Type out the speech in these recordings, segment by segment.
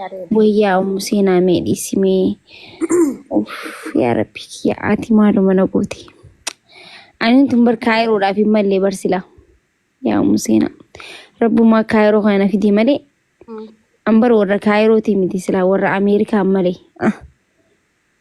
Bareeda. Wayyaa ummu seenaa mee dhiisi mee. Uff yaa rabbi kiyya ati maaluma na goote. Ani tun bar kaayiroodhaaf hin mallee bar sila. Yaa ummu seenaa. Rabbumaa kaayiroo kana na fidee malee an bar warra kaayirootii miti silaa warra Ameerikaa malee. Ah.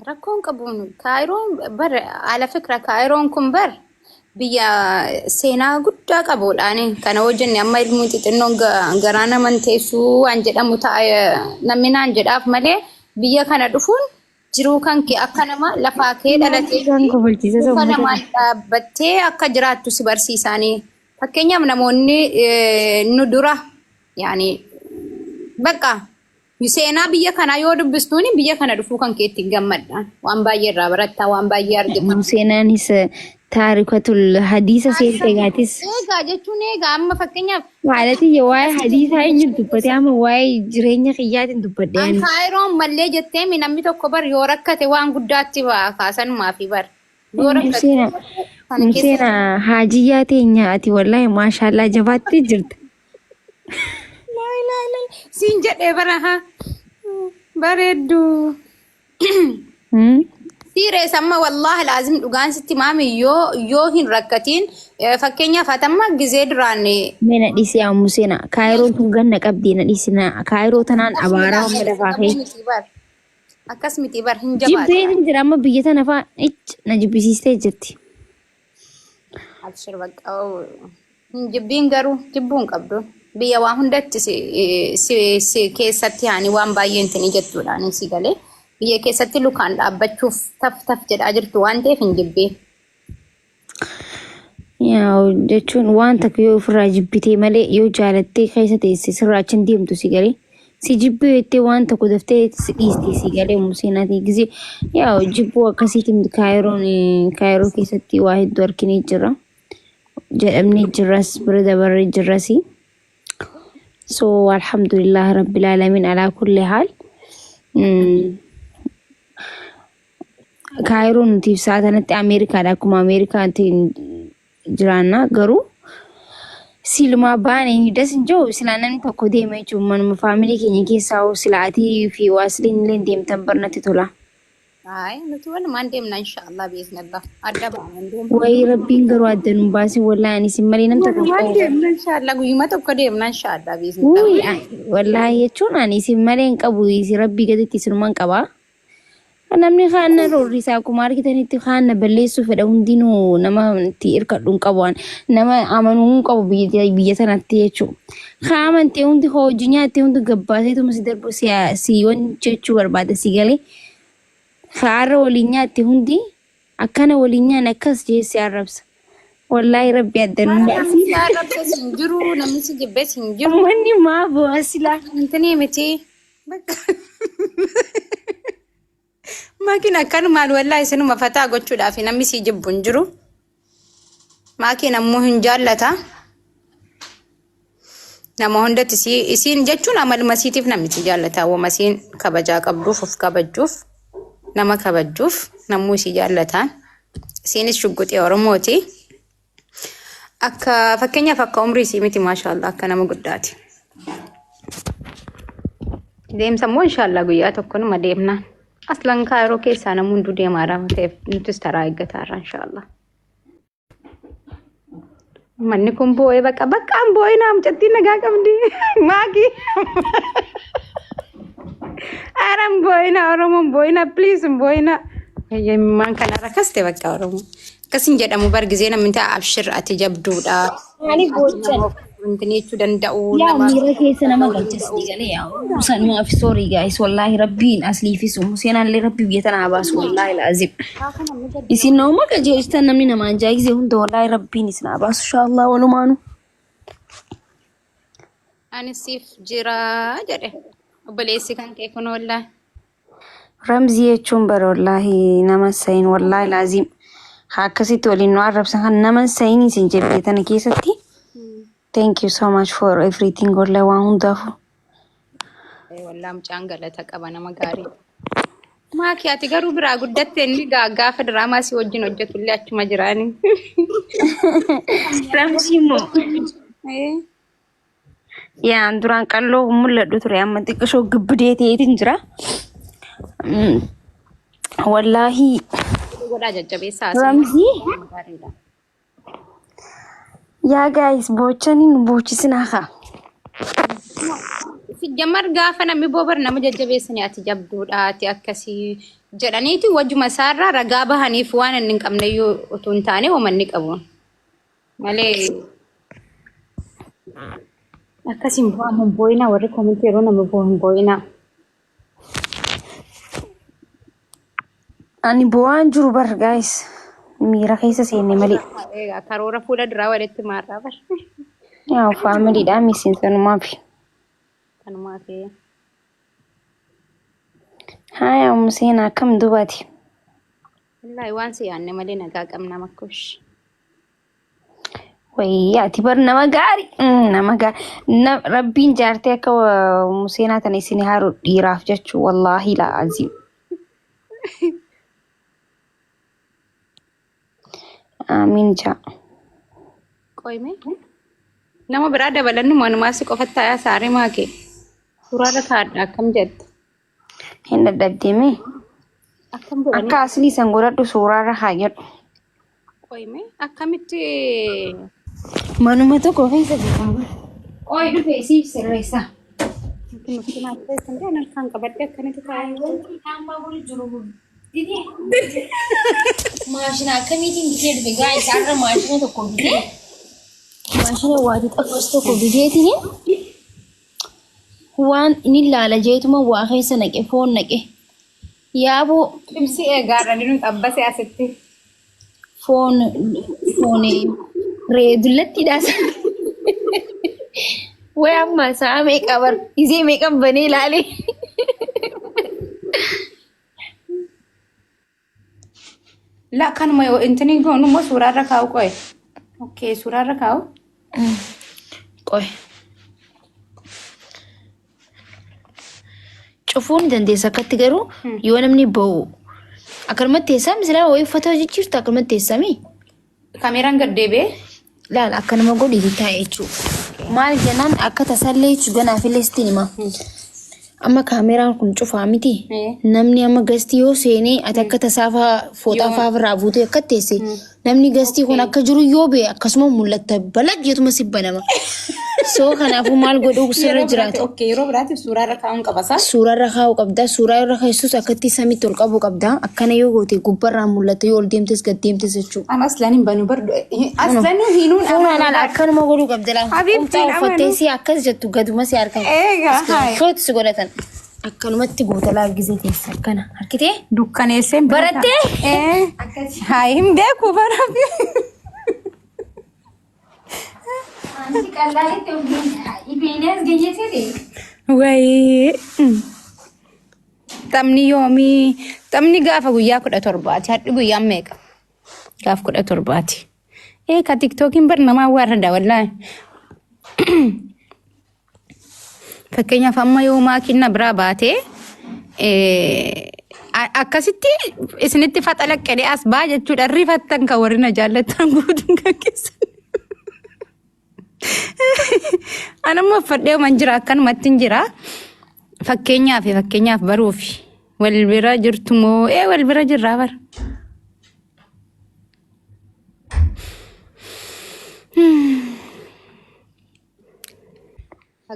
Rakkoon qabuun Kaayiroon bar ala fikra Kaayiroon kun bar biyya seenaa guddaa qabuudhaan kana hoo jenne amma ilmuun xixinnoon garaa naman teessuu waan jedhamu ta'a namni naan jedhaaf malee biyya kana dhufuun jiruu kan kee akka nama lafaa kee dhalatee Isaan kofalchiisa luka sammuu namaan dhaabbattee akka jiraattu si barsiisaanii. Fakkeenyaaf namoonni nu dura yaani bakka seenaa biyya kanaa yoo dubbistuuni biyya kana dhufuu kan keetti hin gammadha. Waan baay'ee irraa barattaa, waan baay'ee argita. Seenaanis taarikatul hadiisa seente gaatis. Eegaa jechuun eegaa amma fakkeenyaaf Haadha tiyya waa'ee hadiisaa eenyu dubbate amma waa'ee jireenya kiyyaatiin dubbadhe an ani. Kaayiroon mallee jettee mi namni tokko bar yoo rakkate waan guddaatti ba'a kaasanumaa fi bar. Yoo rakkate Seenaa kana keessa seenaa haajiyyaa teenya ati wallaahi maashaallaa jabaattee jirta. Laa ilaaha illallah. Siin jedhee bara haa. Bareedduu. Siirees amma wallaahi laazim dhugaan sitti maami yoo yoo hin rakkatiin fakkeenyaaf hatamma gizee duraan Mee na dhiisi yaa ummu seenaa. Kaayiroon tun ganna qabdi na dhiisi na kaayiroo tanaan abaaraa hamma lafaa ka'e. miti bar akkas miti bar hin jabaata. Jibbeetin jira amma biyya tana fa'aa icc na jibbisiistee jirti. Abshir bakka hin jibbiin garuu jibbuu hin qabdu. Biyya waa hundatti si, si, si keessatti haani waan baay'ee intini jettuudhaan si galee biyya keessatti lukaan dhaabbachuuf taf taf jedhaa jirtu waan ta'eef hin jibbiin. Yaa jechuun waan takka yoo ofirraa jibbitee malee yoo jaalattee keessa teesse sirraa achi hin deemtu si galee. Si jibbee jettee waan tokko daftee si dhiisti si galee museenaatii gisee yaa jibbuu akkasiitiin kaayiroon kaayiroo keessatti waa hedduu arginee jira. Jedhamnee jirras bira dabarree jirras. So alhamdulillah rabbil alamin alaa kulli haal. Kaayiroon nuti ibsaa kanatti Ameerikaadha akkuma Ameerikaatiin jiraanna garuu silumaa baane hin das hin jiru silaa namni tokko deema jechuun manuma faamilii keenya keessaa hoo silaa atii fi waasiliin illee deemtan barnatti tola. Ay, nuti walumaan deemna inshaallah biiznillah. Adda baana hin deemnu. Wayii rabbiin garuu adda nun baasin wallaahi ani isin malee nam tokko hin Walumaan qabu. deemna inshaallah guyyuma tokko deemna inshaallah biiznillah. Wuy wallaahi jechuun ani isin malee hin qabu isin rabbii gaditti isinuman qaba. Namni kaan na roorrisa akkuma argitanitti kaan na balleessuu fedha hundinuu nama itti hirkadhu hin qabu ani. Nama amanuu hin qabu biyya biyya sanatti jechuudha. Kaa amantee hundi hojii nyaattee hundi gabbaaseetuma si darbu si si wanni jechuu barbaada si galee. Kaarra waliin nyaatte hundi akkana waliin nyaanne akkas jee si arrabsa. Wallaahi rabbi adda nun Namni baasin. si arrabses hin jiru, namni si jibbes hin jiru. Uummanni maa bu'aa silaa. Intinii miti. Bakka. Maakiin akkanumaan wallaahi isinuma fataa gochuudhaaf namni si jibbu hin jiru. Maakiin ammoo hin jaallata. Nama hundatti isiin jechuun amaluma isiitiif namni si jaallata. Wama isiin kabajaa qabduuf of kabajjuuf nama kabajjuuf namuu isii jaallata. Isiinis shugguxii Oromooti. Akka fakkeenyaaf akka umrii isii miti maashaallah akka nama guddaati. Deemsa immoo inshaallah guyyaa tokko numa deemna. Aslan kaayiroo keessaa namni hunduu deemaa jira waan ta'eef nutis taraa eeggataa jirra inshaallah. Manni kun boo'ee bakka bakka an boo'ee naa mucattiin nagaa qabdi. Maakii. Ara hin boo'ina Oromoon boo'ina please hin boo'ina. Yemmaan kana rakkaste bakka Oromoo. Akkas hin jedhamu bar gizee namni ta'a abshir ati jabduudha. Maaliif Ati boochan? nama wanti jechuu danda'u Yaa nama miira keessa nama galchas ni galee yaa sanumaaf sorry guys wallaahi rabbiin asliifis seenaallee rabbi biyya tana haa baasu wallaahi laazim. Isin nama qajeelchitan namni namaan jaayisee hunda wallaahi rabbiin isin haa baasu inshaallah walumaanu. Ani siif jira jedhe obboleessi kan kee kun wallaahi. Ramzii jechuun bara wallaahi nama sayin wallaahi laazim haa akkasitti waliin nu arrabsan kan nama sayin isin jedhe tana keessatti thank you so much for everything wallaahi waan hundaafuu. Wallaa mucaan galata qaba nama gaarii. Maaki ati garuu biraa guddatte inni gaafa diraamaa si wajjin hojjetu illee achuma jiraani. Ramzii immoo Yaan duraan qalloo mul'adhu ture amma xiqqishoo gibbidee ta'eetiin jira. Wallaahi Godhaa jajjabeessaa asii. Ramzii Gaariidha. yaa gaayis boochanii nu boochisinaa kaa. Sijjamar gaafa namni boobar nama jajjabeessanii ati jabduudha ati akkasii jedhaniiti wajjuma isaarraa ragaa bahaniif waan inni hin qabne iyyuu utuu hin taane uumanni qabu. Malee akkasiin bu'amu hin boo'inaa warri koomentii yeroo nama boo'u hin boo'inaa. Ani boo'aan jiru bar gaayis miira keessa seenne malee. Egaa karoora fuula duraa walitti maarraa bar. Yaa faamiliidhaa miseensanumaaf. Kanumaa fi Haaya Museen akkam dubaati. wallaahi waan si yaanne malee nagaa qabna makkush. Wayii ati bar nama gaarii nama gaarii rabbiin jaartee akka Museenaa tana isin haaru dhiiraaf jechuu wallaahi laa aziim. Amiin jaa. Qoyme. Nama biraa dabalannu manumaa si qofatti taayaa saaree maake. Suuraarra kaadha akkam jette. Hin dadhabdeemi. Akkam godhanii Akka aslii san godhadhu suuraarra haa jedhu. Qoyme akkamitti Manuma tokko keessa beekamu. Qoy dhufe siif sirreessa. Wanti nuti keessan ta'an harkaan qabadhe akkanatti taa'ee. Wanti amma kun jiru didee. Maashina akkamiitiin bitee dhufe gaa isaarra maashina tokko bitee maashina waati xaffas tokko biteetiin waan inni laala jeetuma waa keessa naqe foon naqe yaaboo Ibsi eegaarra ni xabbase asitti. Foon foon re'ee dullattiidha. Way amma sa'a meeqa bar isee meeqan banee ilaale. La kanuma yoo intini goonu immoo suuraarra kaa'u qoye. Okay, suuraarra kaa'u. Qoy. Cufuu ni dandeessa akkatti garuu yoo namni ba'u akkanumatti teessaa misilaa wayii uffata jijjiirtu akkanumatti teessamii. Kaameeraan gad deebi'ee. Laal akkanuma godhiiti taa'e jechuudha. Maal jennaan akka tasallee jechuudha ganaafillee sitti hima. Amma kaameraan kun cufaa miti. Namni amma gastii yoo seenee ati akka tasaa faa fooxaa faa irraa buutee akka teesse namni gastii kun akka jiru yoo bee akkasuma mul'atta balaq jetuma si banama. Soo kanaafuu maal godhuu sirra Yeroo biraati jiraata. okay, yeroo biraatiif suuraa irra kaa'uun qaba saa. Suuraa irra kaa'uu qabda. Suuraa irra keessus akkatti samitti ol qabuu qabda. Akkana yoo goote gubbarraan mul'atta yoo ol deemtes gad deemtes jechuudha. An aslan hin banu bar aslan hinuun Fuula laala akkanuma godhuu qabda laala. Habiibtiin Qumxaa uffattee amanu. si akkas jettu gaduma si harkan. Eegaa hayi. Shoot si godhatan. Akkanumatti goota laal gizee teessa akkana. Harkitee? Dukkaneesseen bira ta'a. Barattee? Ee. Akkasi. Hayi hin beeku barafi. Anti qallaalitti ifeenee as geenyeseeti. Wayii. Taphni yoomii? Taphni gaafa guyyaa 17ti. Hadhi guyyaan meeqa? Gaaf 17ti. Ee ka tiktookiin bar namaa waarrada wallaahi. Fakkeenyaaf amma yoo maakiin na biraa baatee akkasitti isinitti faxalaqqedhe as baa jechuudha. Rifattan kan warri na jaallattan guutuun kan keessan. Anammoo uffadhee man jira akkanumatti hin jira. Fakkeenyaaf baruuf wal bira jirtu moo ee wal bira jirraa bara.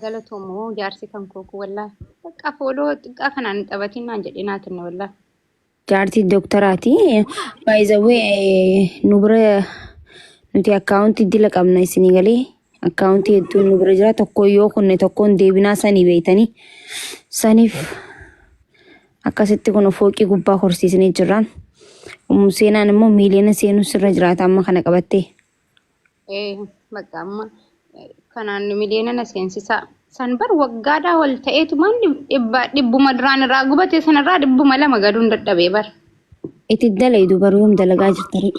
Galatoomoo jaarsi kan kooku wallaahi. Bakka fooloo xiqqaa kanaan hin taphatiin naan jedhee naa kenne wallaahi. Jaartii doktaraati. By the way nu bira nuti akkaawuntii dila qabna isinii galee akkaawuntii hedduun nu bira jira tokko yoo kunne tokkoon deebinaa sanii beeytanii saniif akkasitti kun fooqii gubbaa horsiisnee jirraan. Ummu seenaan immoo miiliyoona seenuu sirra jiraata amma kana qabattee. Ee bakka amma kanaan miliyoona na seensisaa. San bar waggaadhaa ol ta'eetu maan dhibba dhibbuma duraan irraa gubate sanarraa 200 gaduun dadhabee bar. Itti dalaydu garuu yoom dalagaa jirtanii?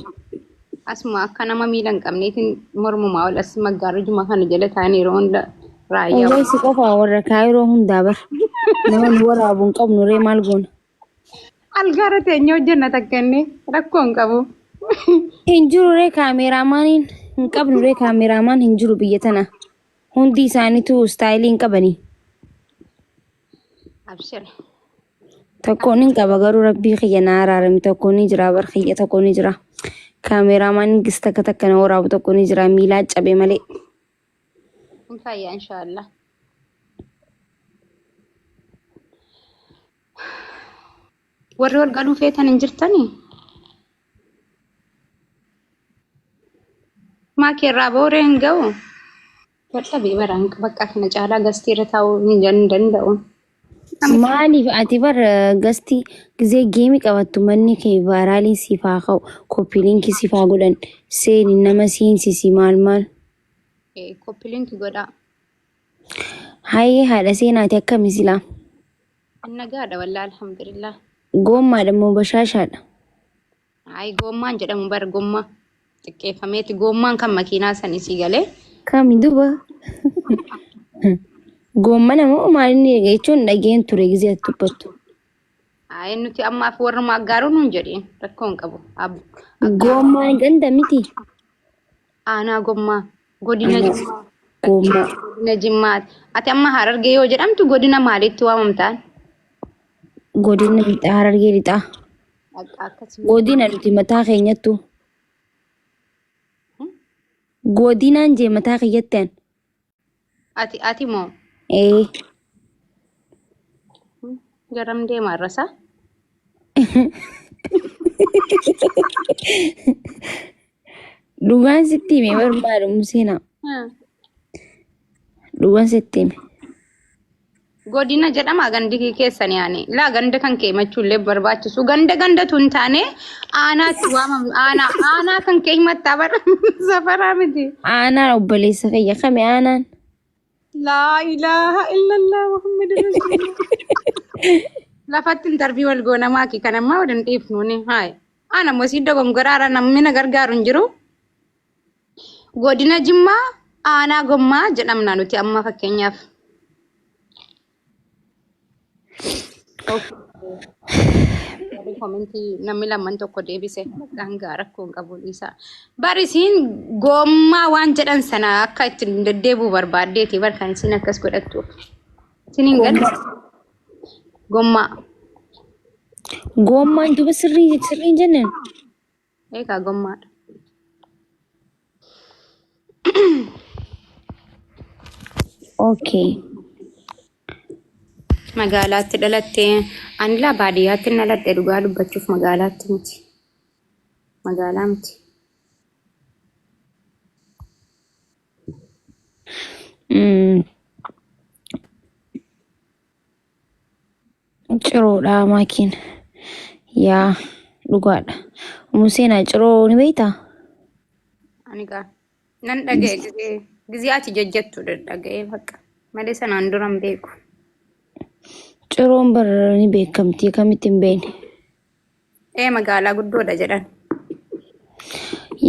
Asuma akka nama miila hin qabneetiin mormumaa ol as maggaarrajuma kana jala ta'anii yeroo hunda raayyaa. Wallahi si qofaa warra kaayiroo hundaa bar. Nama nu waraabu hin qabnu ree maal goona? Algaarra teenyee hojjenna takka inni rakkoo hin qabu. Hin jiru ree kaameeraamaaniin hin qabnu ree kaameeraamaan hin jiru biyya tana. Hundi isaaniitu istaayilii hin qabani. Abshir. Tokkoon hin qaba garuu rabbii kiyya na araarami tokko ni jira bar kiyya tokko ni jira. Kaameeraamaan gis takka takka na waraabu tokko ni jira miilaa cabe malee. Hin fayya inshaallah. Warri ol galuu feetan hin jirtanii? Maa keerraa booree hin ga'u? Dadhabee baraan bakka kana caalaa gastii irra taa'uu hin danda'u. Maaliif ati bar gasti gizee geemii qabattu manni kee vaaraaliin siif haa ka'u koppiliinkii siif haa godhan seeni nama seensisi maal maal. Koppiliinki godhaa. Hayyee haadha seenaati akkami silaa? Nagaadha wallaa alhamdulillah. Goommaadha moo bashaashaadha? Ayi goommaan jedhamu bar gommaa xiqqeeffameeti goommaan kan makiinaa sanii sii galee. Kami duba? Goommana moo maal inni jechuun dhageen ture gizee ati dubbattu. Ayi nuti ammaaf warruma aggaaruu nuun jedhiin rakkoo hin qabu. Aggaaruu Goommaan ganda miti. Aanaa gommaa godina Aanaa Jimmaa. Goommaa. Godina Jimmaati. Ati amma Harargee yoo jedhamtu godina maaliitti waamamtaan? Godina lixaa Harargee lixaa. Akkasuma. Godina nuti mataa keenyattu. Godinaan jee mataa kiyyatti an. Ati moo Ee. Garam deema irrasaa? Dhugaan sitti hime barbaadu seenaa. Dhugaan sitti hime. Godina jedhama gandi kee keessan yaani. Laa ganda kan kee himachuullee barbaachisu. Ganda gandatu hin taane aanaatti waamamu. Aanaa aanaa kan kee himattaa bara safaraa miti. Aanaan obboleessa kiyya kami aanaan? Laa ilaaha illallah Muhammad Rasulullah. Lafatti intarvii wal goona maaki kan ammaa wal hin dhiifnuuni. Haaya. Ana immoo sii dogongoraara namni na gargaaru hin jiru. Godina Jimmaa aanaa Gommaa jedhamna nuti amma fakkeenyaaf. Warri komentii namni lamman tokko deebise dhangaa rakkoo hin qabu dhiisaa. Bar isiin gommaa waan jedhan sana akka ittiin deddeebi'u barbaaddeeti bar kan isiin akkas godhattu. Isin hin galle. Gommaa. Gommaan duba sirrii sirrii hin jenneen. Eegaa gommaadha. Okay. Magaalaatti dhalattee ani laa baadiyyaatti hin dhaladhe dhugaa dubbachuuf magaalaatti miti. Magaalaa miti. Ciroodha maakiin. Yaa dhugaadha. Umu seenaa ciroo ni beektaa? Ani gaa nan dhaga'e gizee gizee ati jajjattu dhaga'ee bakka malee sanaan dura hin beeku. Ciroon bar ni beekamti akkamitti hin beekne. Ee magaalaa guddoodha jedhan.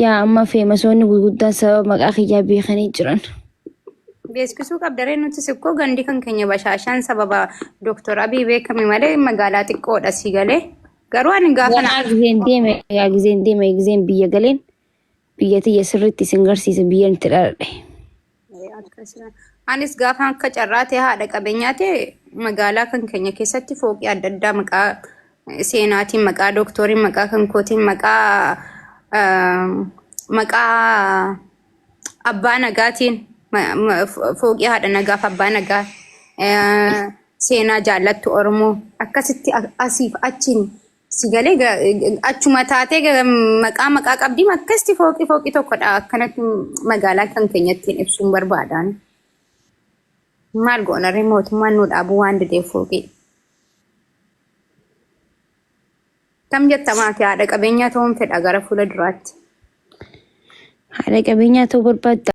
Yaa amma feemasoonni gurguddaan sababa maqaa kiyyaa beekanii jiran. Beeksisuu qabdaree nutis ikkoo gandi kan keenya bashaashaan sababa Dooktor Abiy beekame malee magaalaa xiqqoodha si galee. Garuu ani gaafa na Ganaa gizeen deeme yaa gizeen deeme gizeen biyya galeen biyya tiyya sirriitti isin garsiisa biyyan itti dhaladhe. Anis gaafa akka carraa ta'e haadha qabeenyaa ta'e magaalaa kan keenya keessatti fooqii adda addaa maqaa seenaatiin, maqaa dooktoriin, maqaa kan kootiin, maqaa abbaa nagaatiin fooqii haadha nagaaf abbaa nagaa seenaa jaallattu Oromoo akkasitti asiif achiin Si galee achuma taatee maqaa maqaa qabdii akkasitti fooqii fooqii tokkodha akkanatti magaalaa kan keenyattiin ibsuun barbaadaan. Maal goonarree mootummaan nu dhaabuu waan dideef fooqii. Kam jetta maatii haadha qabeenyaa ta'uun fedha gara fuula duraatti. Haadha qabeenyaa ta'uu barbaadda.